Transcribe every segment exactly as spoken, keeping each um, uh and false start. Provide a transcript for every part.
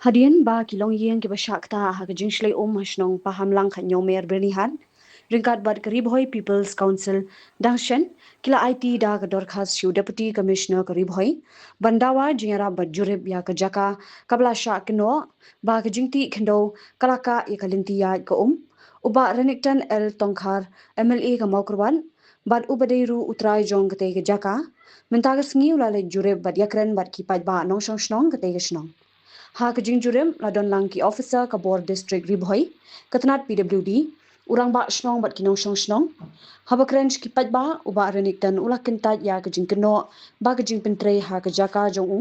Hadien ba ki longïing kiba shah ktah ha ka jingshlei um ha shnong Pahamlang Khatñiawmer Byrnihat ryngkat bad ka Ri Bhoi People's Council dang shen, ki la aiti da ka dorkhas sha u Deputy Commissioner ka Ri Bhoi ban dawa jingïarap bad jurip ïa ka jaka kaba la shah kynnoh ba ka jingtih khyndew ka la kah ïa ka lynti ïaid ka um. U Bah Renikton L Tongkhar, M L A ka Mawkyrwat, bad uba dei ruh u trai jong katei ka jaka, mynta ka sngi u la leit jurip bad ïakren bad ki paidbah nongshong shnong katei ka shnong. Ha ka jingjurip la don lang ki officer ka bor District Ri Bhoi, ka tnat P W D, u rangbah shnong bad ki nongshong shnong. Haba kren sha ki paidbah, u Bah Renikton u la kyntait ïa ka jingkynnoh ba ka jingpyntrei ha ka jaka jong u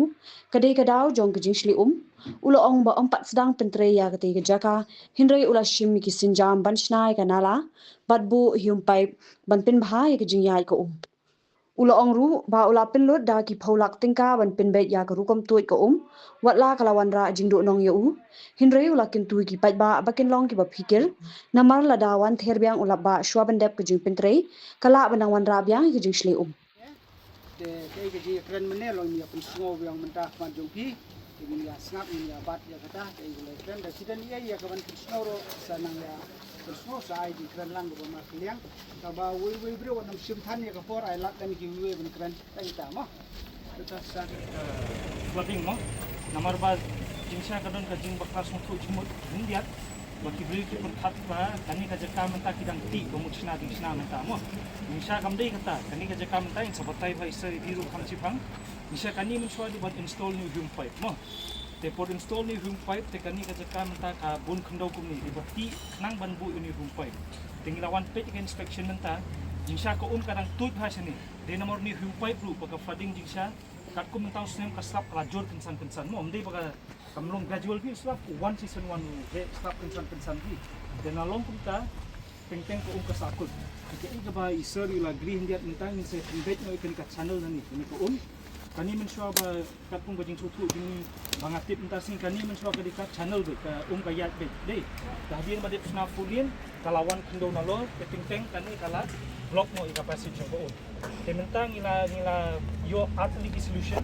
ka dei ka daw jong ka jingshlei um. U la ong ba ym pat sdang pyntrei ïa katei ka jaka, hynrei u la shim ïa ki sienjam ban shna ïa ka nala bad buh ïa u paip ban pynbha ïa ka jingïaid ka um. U la ong ruh ba u la pynlut da ki phew lak tyngka ban pynbeit ïa ka rukom tuid ka um, wat la ka la wanrah jingduhnong ïa u. Hynrei u la kyntu ïa ki paidbah ba kin long kiba phikir, namar lada wan ther biang u lapbah shuwa ban dep ka jingpyntrei, ka lah ban nang wanrah biang ïa ka jingshlei um. Te kaei ka jingkren mynne long ïa pynsngew biang mynta khmat jong phi. Te ngin ïa sngap, ngin ïa bat ïa kata, kaei ka jingkren da shiden ïa, ïa ka ban pynsngew ruh sa nang ïa pynsngew sa ai jingkren lang kaba markylliang. Kaba wei wei briew wat nym shim than ïa ka por, ai lad lem kiwei ban kren. Tang ita mo. Kata sa, eh, flooding mo. Namar ba jingshisha ka don ka jingbakla sngewthuh jingmut khyndiat. Ba ki briew ki pyrkhat ba kane ka jaka mynta ki dang tih ba mut shna ding shna mynta mo. Jingshisha kam dei kata, kane ka jaka mynta in sa batai ba isa i ruh kham shipang. Jingshisha kane mynshuwa dei ban install new home pipe mo. Te por install new home pipe te kane ka jaka mynta ka bun khyndew kumne dei ba tih khnang ban buh new home pipe. Te ngi la wan peit ka inspection mynta, jingshisha ka um ka dang tuid bha shane. Dei namar new home pipe ruh ba ka flooding jingshisha. Katkum mynta u snem ka slap ka la jur kynsan kynsan mo, ym dei ba ka kam long gradual ki slap, one season one ruh slap kynsan kynsan ki. Te na long kumta teng teng ka um ka sah kut. Te kaei kaba i sir i la gri khyndiat mynta ngin sa pynbeit noh ïa kane ka channel na ne kane ka um. Kane mynshuwa ba katkum ka jingsngewthuh jong ngi ba nga tip mynta sngi kane mynshuwa ka dei ka channel beit, ka um ka ïaid beit. Dei. Te hadien ba dep shna four lane ka la wan khyndew nalor, te teng teng kane ka la block noh ïa ka passage jong ka um. Te mynta ngi la, ngi la ïoh ar tylli ki solution.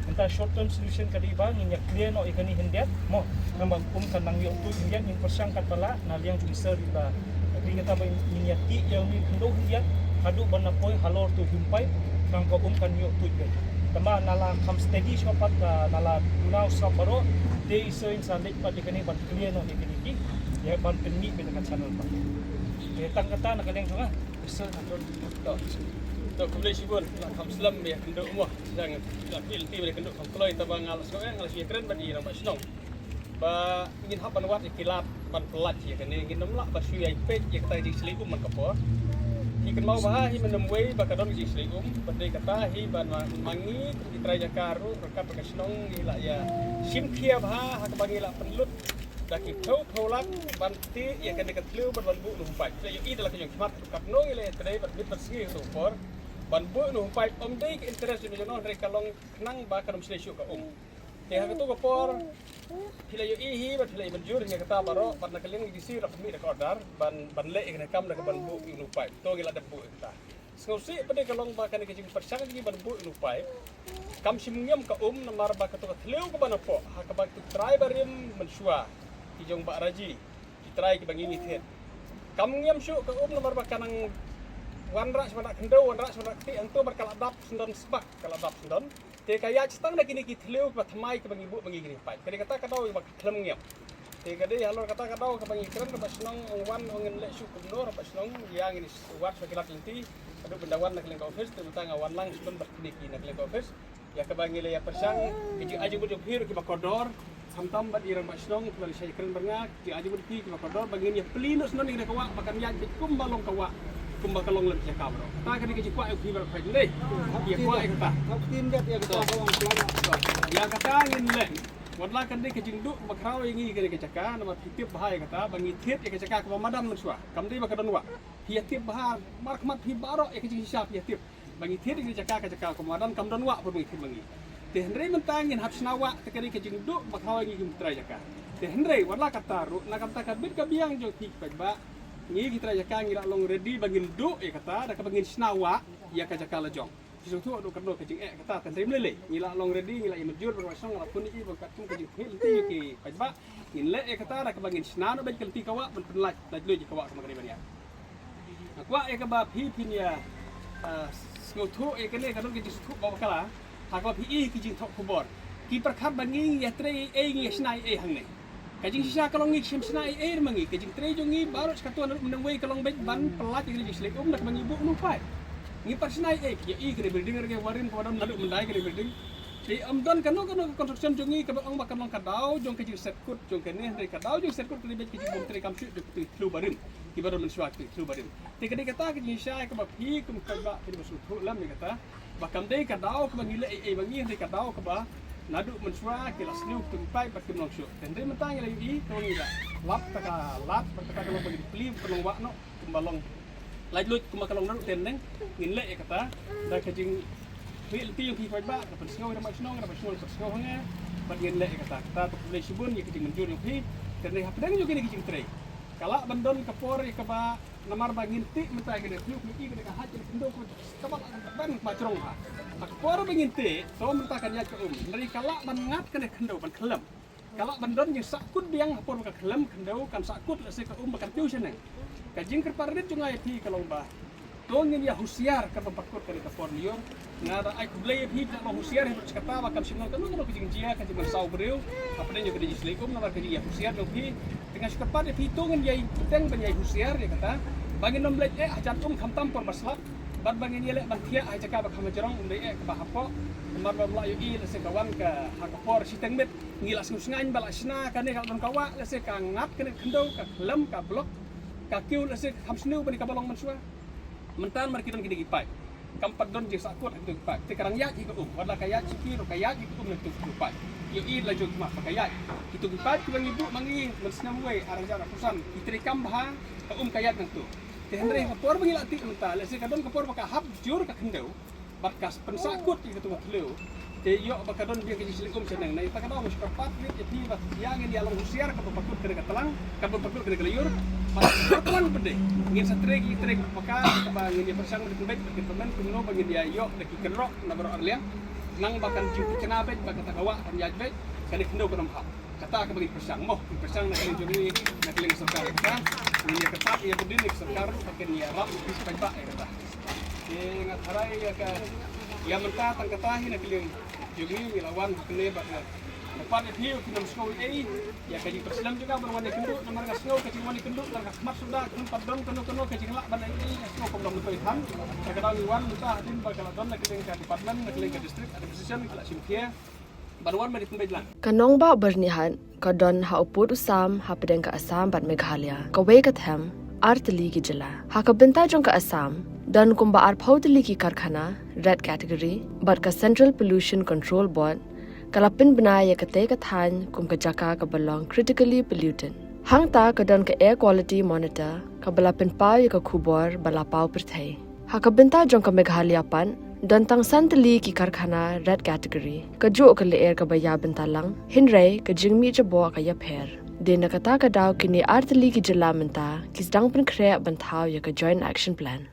Mynta short term solution ka dei ba ngin ïa clear noh ïa kane khyndiat mo. Namar um kan nang ïoh tuid khyndiat, ngin pyrshang katba lah na liang jong i sir i la agri kata ba ngin ïa tih ïa une khyndew khyndiat haduh ban da poi halor uto u home pipe, khnang ba um kan ïoh tuid beit. Tangba na la kham steady shuwa pat, na la duna u sap baroh, te i sir in sa leit pat ïa kane ban clear noh ïa kine ki, ïa ban pynmih beit ïa ka channel pat. Te tang kata na ka liang jong nga. To, to, khublei shibun, la kham slem ïa kynduh mo. Jang, la pil ti ïa kynduh kham kloi, tangba nga la sngew, eh, nga la shu ïakren bad i rangbah shnong ba ngin hap ban wad ïa ki lad ban pyllait ïa kane, ngin ym lah ba shu ïa peit ïa kata ka jingshlei um man ka por. Hi kynmaw bha hi mynne wei ba ka don ka jingshlei um, bad dei kata hi ban ma, ma ngi kum ki trai jaka ruh ryngkat bad ka shnong ngi la ïa shim khia bha ha kaba ngi la pynlut da ki phew phew lak ban tih ïa kane ka thliew bad ban buh une u home pipe. Te ïohi da la ka jong khmat katno ngi la ïatrei bad miet bad sngi ha kato ka por ban buh une u home pipe, ym dei ka interest jong ngi jong no, hynrei ka long khnang ba kan ym shlei shuh ka um. Te ha kato ka por phi la ïohi hi bad phi la ïa mynjur hi ïa kata baroh, bad na ka liang i D C ruh ka mih da ka order ban, ban leh ïa kane ka kam da kaban buh ïa une u pipe. To ngi la dep buh ïa kata. Sngewsih pat de ka long ba kane ka jingpyrshang jong ngi ban buh ïa une u pipe kam shym ngiam ka um, namar ba kato ka thliew kaban hapoh ha kaba ki trai barim mynshuwa, ki jong Bah Raji, ki trai kiba ngi ngi thied. Kam ngiam shuh ka um namar ba ka nang wanrah sha wanrah khyndew, wanrah sha wanrah ktieh hangto bad ka la dap syndon sbak, ka la dap syndon. Te ka ïaid tang da kine ki thliew kiba thymmai kiba ngi buh ba ngi kine ki paip. Ka dei kata ka daw ba khlem ngiam. Te ka dei halor kata ka daw kaba ngi kren, rangbah shnong ong wan, ong ngin leh shuh kumno, rangbah shnong ïa ngin wad shuwa ki lad lynti. Haduh ban da wan na ka liang ka office, te mynta nga wan lang shuh bad kine ki na ka liang ka office. Ïa kaba ngi la ïa pyrshang, ki jingai jingmut jong phi ruh kiba kordor. Khamtam bad i rangbah shnong, phi la leit shai kren bad nga, ki ai jingmut jong phi kiba kordor, ba ngin ïa plie noh shuh ïa kane ka wah, ba kan ïaid beit kumba long ka wah, kumba ka long lem ki jaka baroh. Kata ka dei ka jingkwah jong phi baroh, phi dei. Ïa kwah ïa kata. Hap tim, hap tim ïa kata, ba wan plan. Ïa kata ngin leh. Wat la ka dei ka jingduh ba khraw ïa ngi kane ka jaka, namar phi tip bha ïa kata, ba ngi thied ïa ka jaka kaba madan mynshuwa. Kam dei ba ka don wah. Phi ïa tip bha, markhmat phi baroh ïa ka jingshisha phi ïa tip. Ba ngi thied ïa ka jaka, ka jaka kaba madan, kam don wah pat ba ngi thied ma ngi. Te hynrei mynta ngin hap shna wah, te ka dei ka jingduh ba khraw ïa ngi kum ki trai jaka. Te hynrei wat la katta ruh, na ka bynta ka bit ka biang jong phi ki paidbah, ngi ki trai jaka ngi la long ready ba ngin duh ïa kata da kaba ngin shna wah ïa ka jaka la jong. Sngewthuh, duk ka duk ka jingeh kata, tang rim lei lei. Ngi la long ready, ngi la ïa mynjur, ba ka shnong la pun ïa i, ba kat kum ka jingpynlait lynti ïa ki paidbah. Ngin leh ïa kata, da kaba ngin shna noh bad ka lynti ka wah, ban pynlait, lait lait ïa ka wah, ka ma ka dei ban ïa. Nga kwah ïa kaba phi phin ïa, ah, sngewthuh ïa kane, ka don ka jingsngewthuh ba bakla. Ha kaba phi i ki jingthoh khubor, ki pyrkhat ba ngi ïa trei ei, ngi ïa shna ei hangne. Ka jingshisha ka long ngi shem shna ei ei ma ngi. Ka jingtrei jong ngi baroh shi katta naduh mynwei ka long beit ban pynlait ïa ka jingshlei um, da kaba ngi buh nongpai. Ngi pat shna ei ei, ïa i ka dei building re, ka barim ka badon naduh myndai ka dei building. Te ym don kano kano ka construction jong ngi kaba ong ba ka long ka daw jong ka jingset kut jong kane, hynrei ka daw jong set kut ka dei beit ka jingbym trei kam shuh jong ki thliew barim, ki badon mynshuwa ki thliew barim. Te ka dei kata ka jingshisha kaba phi kum ka ba phi ba sngewthuh lem ïa kata. Ba kam dei ka daw kaba ngi leh ei ei ma ngi, hynrei ka daw kaba naduh mynshuwa ki la sniew kito ki paip bad kim long shuh. Te hynrei mynta ngi la ïohi, to ngi la lap ta ka lad bad kata ka long ba ngi plie, ka long wah noh kumba long. Lait luid kumba ka long naduh teng teng, ngin leh ïa kata da ka jingpynlait lynti jong phi paidbah, da pynsngew ïa ma shnong, da ma shnong pynsngew ha ngi, bad ngin leh ïa kata. Kata to khublei shibun ïa ka jingmynjur jong phi. Te hynrei hapdeng jong kine ki jingtrei, ka lah ban don ka por ïa kaba namar ba ngin tih mynta kane, phi phi i kane ka haj kane khyndew ka ban ban ba jrong ha. Ha ka por ba ngin tih, to mynta kan ïaid ka um. Hynrei ka lah ban ngat kane khyndew ban khlem. Ka lah ban don jingsahkut biang ha por ba ka khlem khyndew, kan sahkut lehse ka um ba kan piew shaneng. Ka jingkyrpad rit jong nga ïa phi ka long ba to ngin ïa husiar kaba pynkut kane ka por lyiur. Nga da ai khublei ïa phi, phi la long husiar, ïa phi kata ba kam shym long kano kano ka jingjia, ka jingmynsaw briew hapdeng jong ka jingshlei um namar ka jingïahusiar jong phi. Te nga shu kyrpad ïa phi, to ngin ïai bteng ban ïai husiar ïa kata, ba ngin ym leit eh hajan um khamtam por ba slap, bad ba ngin ïaleh ban thiah ha jaka ba kham jrong, ym dei eh kaba hapoh. Namar ba ym lah ïohi, lehse ka wan ka ha ka por shiteng miet, ngi la sngewsngaiñ ba la shna kane, ka la don ka wah, lehse ka ngat kane khyndew, ka khlem, ka block, ka kiew, lehse ka kham sniew ban ïa kaba long mynshuwa. Mynta namar ki don kine ki paip, kam pat don jingsahkut ha kito ki paip. Te ka dang ïaid hi ka um, wat la ka ïaid shuki ruh ka ïaid hi ka um na kito ki paip. Ïohi la jong khmat ba ka ïaid. Kito ki paip kiba ngi buh ma ngi mynsngi wei, ar hajar arphew san, ki treikam bha, ka um ka ïaid nangto. Te hynrei ha ka por ba ngi la tih mynta, lehse ka don ka por ba ka hap jur ka khyndew, bad ka pynsahkut ïa kato ka thliew. Te ïoh ba ka don biang ka jingshlei um shaneng. Na kata ka daw nga shu kyrpad rit ïa phi ba ïa ngin ïa long husiar kaba pynkut kane ka tlang, kaba pynkut kane ka lyiur. Bad ka tlang pat de, ngin sa trei ki trei ka paka, kaba ngin ïa pyrshang ban pynbeit, ban pynbeit kumno ba ngin ïa ïoh da ki kynroh na baroh arliang. Nang ba kan jingpynkynmaw beit ba kata ka wah kan ïaid beit, kane khyndew kan ym hap. Kata kaba ngin pyrshang mo, ngin pyrshang na ka liang jong ngi, na ka liang sorkar kata. Ngin ïa kyrpad ïa ka dei ka sorkar ruh ba kin ïarap ïa ki paidbah ïa kata. Te nga tharai ïa ka, ïa mynta tang kata hi na ka liang jong ngi, ngi la wan kane bad nga kyrpad ïa phi, phin ym sngew ei ei ïa ka jingpyrshang jong nga ban wan ïakynduh, namar nga sngew ka jingwan ïakynduh, namar ka khmat suda, kan pat don kano kano ka jinglah ban ei ei, nga sngew kumno mynta i than. Te ka dang ngi wan mynta hadien ba ka la don na ka liang ka department, na ka liang ka district administration, ka la shim khia ban wan ban ïakynduh lang. Ka nongbah Byrnihat ka don ha u pud u sam hapdeng ka Assam bad Meghalaya. Kawei ka them, ar tylli ki jylla. Ha ka bynta jong ka Assam, don kumba arphew tylli ki karkhana red category, bad ka Central Pollution Control Board ka la pynbna ïa katei ka thaiñ kum ka jaka kaba long critically polluted. Hangta ka don ka Air Quality Monitor kaba la pynpaw ïa ka khubor ba la paw pyrthei. Ha ka bynta jong ka Meghalaya pat, don tang san tylli ki karkhana red category. Kajuh ka lyer kaba ïa bynta lang, hynrei ka jingmih jaboh ka ïapher. Dei na kata ka daw kine ar tylli ki jylla mynta ki sdang pynkhreh ban thaw ïa ka Joint Action Plan.